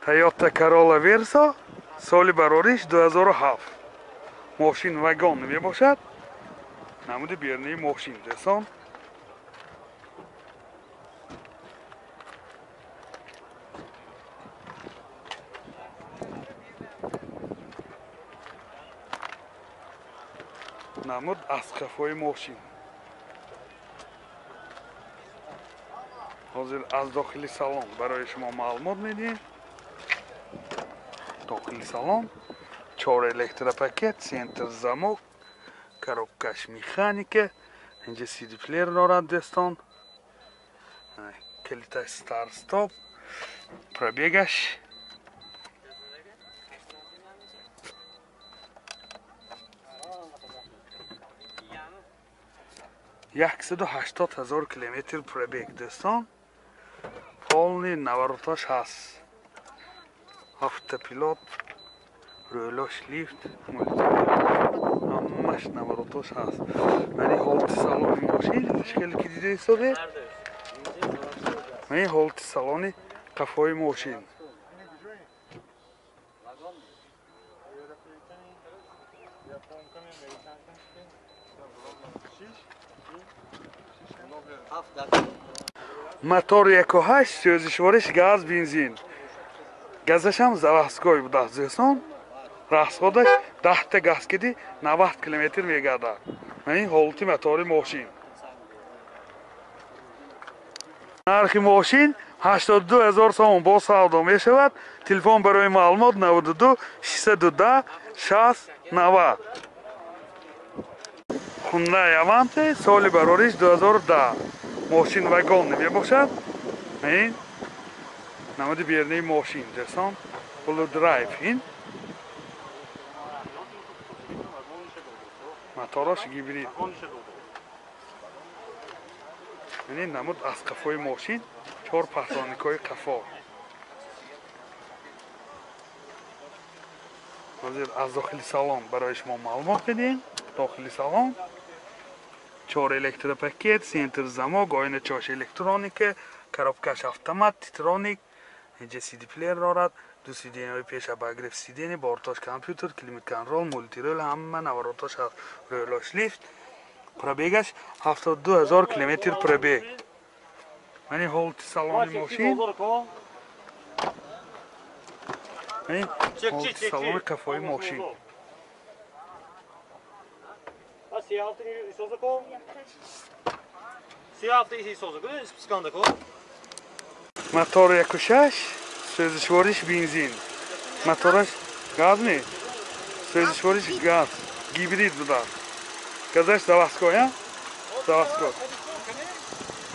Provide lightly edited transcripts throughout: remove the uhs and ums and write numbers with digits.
Toyota Corolla Verso соли барориш 2007. Мошин вагон мебошад. Намуди берунии мошин дӯстон. Намуд аз қафои мошин. Ҳозир аз дохили салон барои шумо маълумот медиҳем. Дохили салон 4 электропакет, центр замок, коробкаш механика, инҷа CD плеер дорад дӯстон. Калиташ старт стоп, пробегаш 180 000 километр пробег дӯстон. Полный навороташ ҳаст. Автопилот, рӯлош лифт, ҳамаш навороташ ҳаст. Мани ҳолати салони мошин хеле ки дида истодед. Мани ҳолати салони қафои мошин. Мотор 1.8, сӯзишвориш газ, бензин. Газашам заводской будааст дӯстон. Расходаш 10 газ киди 90 километр мегардад. Ин ҳолати мотори мошин. Нархи мошин 82 000 сомон бо савдо мешавад. Телефон барои маълумот 92 610 60 90. Hyundai Avante соли барориш 2010. Мошин вагон мебошад. Ин намуди берунии мошин дӯстон. Blue Drive ин. Мотораш гибрид. Ин намуд аз қафои мошин 4 патроникҳои қафо. Ҳозир аз дохили салон барои шумо маълумот медиҳем. Дохили салон 4 электропакет, центр замок, оина чош электроника, коробкаш автомат, титроник, инҷа CD плеер дорад, ду сиденьяҳои пеш обогрев сиденья, бортош компютер, климат контрол, мултирол, ҳама наворотош ҳаст, рӯлош лифт. Пробегаш 72 000 километр пробег. Мани ҳолати салони мошин. Мани ҳолати салони қафои мошин. Мотор 1.6, сӯзишвориш бензин. Мотораш газ не? Сӯзишвориш газ, гибрид будааст. Газаш заводской, а? Заводской.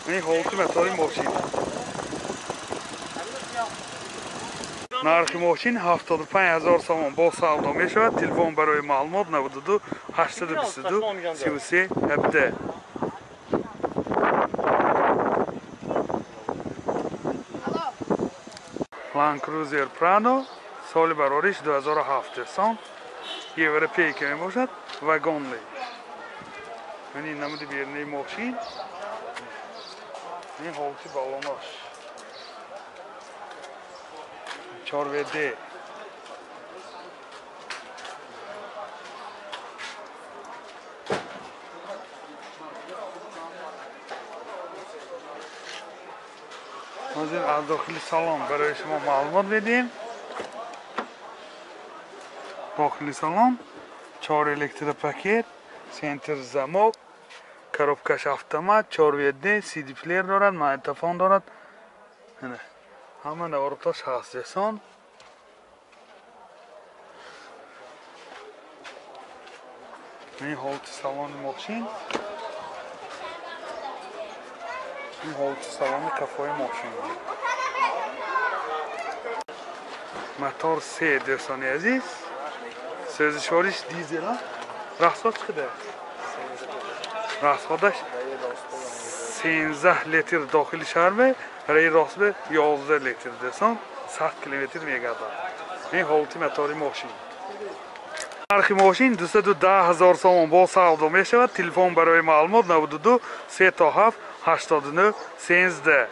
Ин ҳолати мотори мошин. Нархи мошин 75 000 сомон бо савдо мешавад. Телефон барои маълумот 92 822 33 17. Land Cruiser Prado соли барориш 2007 дӯстон. Европейка мебошад, вагонли. Ин намуди берунии мошин. Ин ҳолати балонош. 4WD. Ҳозир аз дохили салон барои шумо маълумот медиҳем. Дохили салон 4 электропакет, центр замок, коробкаш автомат, 4WD, CD плеер дорад, магнитофон дорад. Ҳама навороташ ҳаст дӯстон. Ин ҳолати салони мошин. Ин ҳолати салони қафои мошин. Мотор 3 дӯстони азиз. Сӯзишвориш дизел. Расход чӣ қадар? Расходаш 13 литр дохили шаҳр раи рост бе 11 литр дӯстон, 100 километр мегардад. Ин ҳолати мотори мошин. Нархи мошин 210 000 сомон бо савдо мешавад. Телефон барои маълумот 92 307 89 13.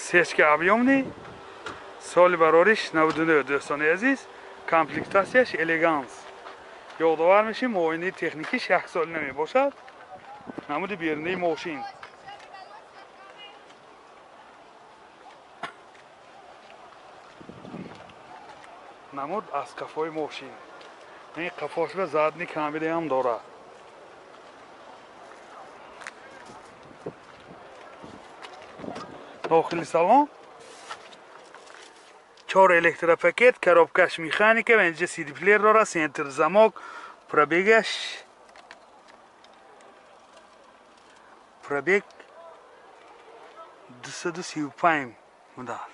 Сечка объёмный. Соли барориш 99 дӯстони азиз. Комплектатсияш элеганс. Ёдовар мешим, муоинаи техникиш як сол намебошад. Намуди берунаи мошин. Намуд аз қафои мошин. Ин қафош ба задни камераам дорад. Дохили салон 4 электропакет, коробкаш механика ва инҷа CD плеер дорад, центр замок, пробегаш пробег 235 мудар.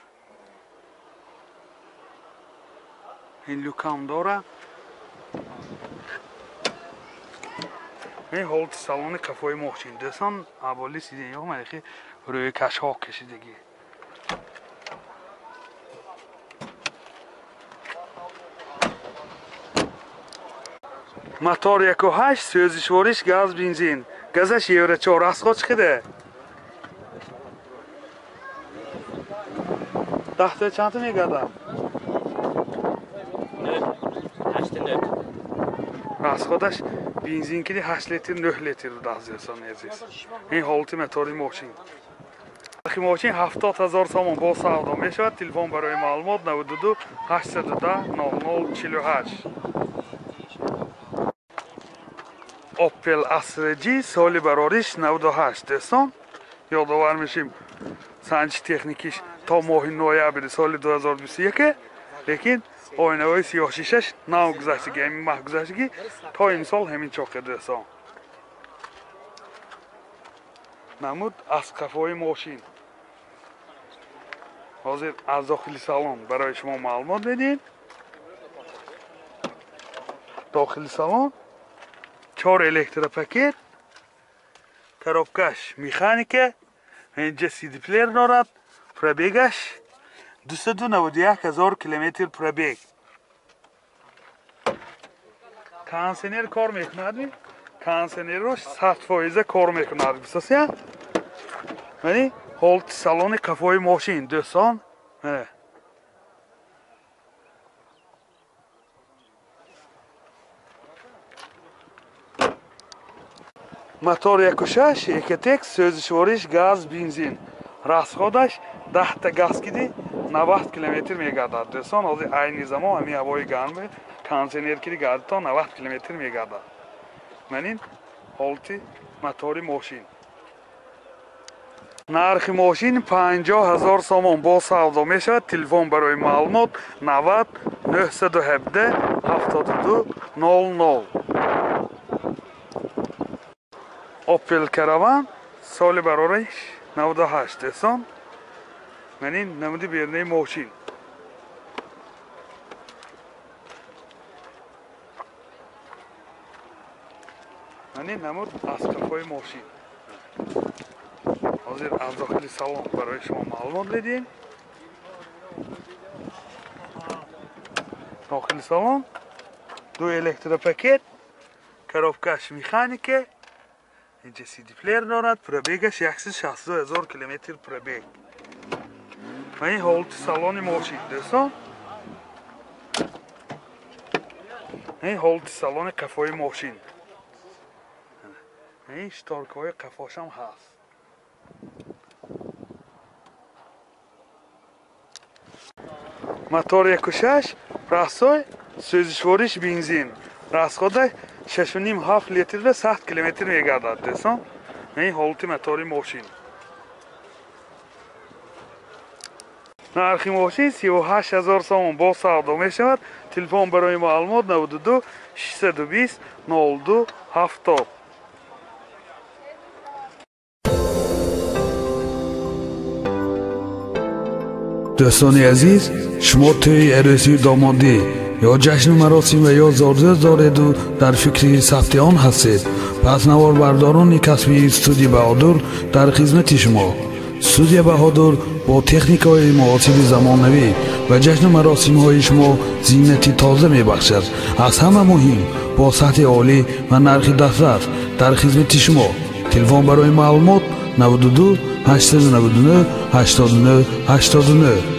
Ин люкам дорад. Ин ҳолати салони қафои мошин. Дӯстон, аболи сиденьяҳо малихи рӯйкашҳо кашидагӣ. Мотор 1.8, сӯзишвориш газ, бензин. Газаш евро 4. Расход чӣ қадар? Даҳта чандта мегардад? 8.9. Расходаш бензин киди 8 литр, 9 литр будааст, дӯстони азиз. Ин ҳолати мотори мошин. Нархи мошин 70 000 сомон бо савдо мешавад. Телефон барои маълумот 92 810 00 48. Opel Astra G соли барориш 98 дӯстон. Ёдовар мешим, санҷи техникиш то моҳи ноябри соли 2021, лекин оинаҳои сиёҳшишаш нав гузаштагӣ, ҳамин маҳ гузаштагӣ то имсол ҳамин чоқе дӯстон. Намуд аз қафои мошин. Ҳозир аз дохили салон барои шумо маълумот медиҳем. Дохили салон 4 электропакет, коробкаш механика, инҷа CD плеер дорад, пробегаш 291 000 километр пробег. Кондиционер кор мекунад? Кондиционерро 100% кор мекунад. Бисосия? Мани ҳолати салони қафои мошин дӯстон. Мана. Мотор 1.6, Ecotec, сӯзишвориш газ, бензин. Расходаш 10 та газ киди 90 километр мегардад. Дӯстон, ҳозир айни замон ҳамин ҳавои гарме, кондиционер киди гардид то 90 километр мегардад. Ман ин ҳолати мотори мошин. Нархи мошин 50 000 сомон бо савдо мешавад. Телефон барои маълумот 90 917 72 00. Opel Caravan соли барориш 98 дӯстон. Ман ин намуди берунаи мошин. Ман ин намуд аз қафои мошин. Ҳозир аз дохили салон барои шумо маълумот медиҳем. Дохили салон ду электропакет, коробкаш механика, инҷа CD плеер дорад, пробегаш 162 000 километр пробег. Ва ин ҳолати салони мошин дӯстон. Ин ҳолати салони қафои мошин. Ин шторкаҳои қафошам ҳаст. Мотор 1.6, расой, сӯзишвориш бензин. Расходаш 6.5-7 литр ва 100 километр мегардад дӯстон. Ин ҳолати мотори мошин. Нархи мошин 38 000 сомон бо савдо мешавад. Телефон барои маълумот 92 620 02 70. Дӯстони азиз, шумо тӯи арӯсию домодӣ ё ҷашну маросим ва ё зорзӯз дореду дар фикри сабти он ҳастед, пас наворбардорони касбии студия Баҳодур дар хизмати шумо. Студия Баҳодур бо техникаҳои муосири замонавӣ ва ҷашну маросимҳои шумо зинати тоза мебахшад. Аз ҳама муҳим бо сатҳи олӣ ва нархи дастрас дар хизмати шумо. Телефон барои маълумот 92 899 89 89.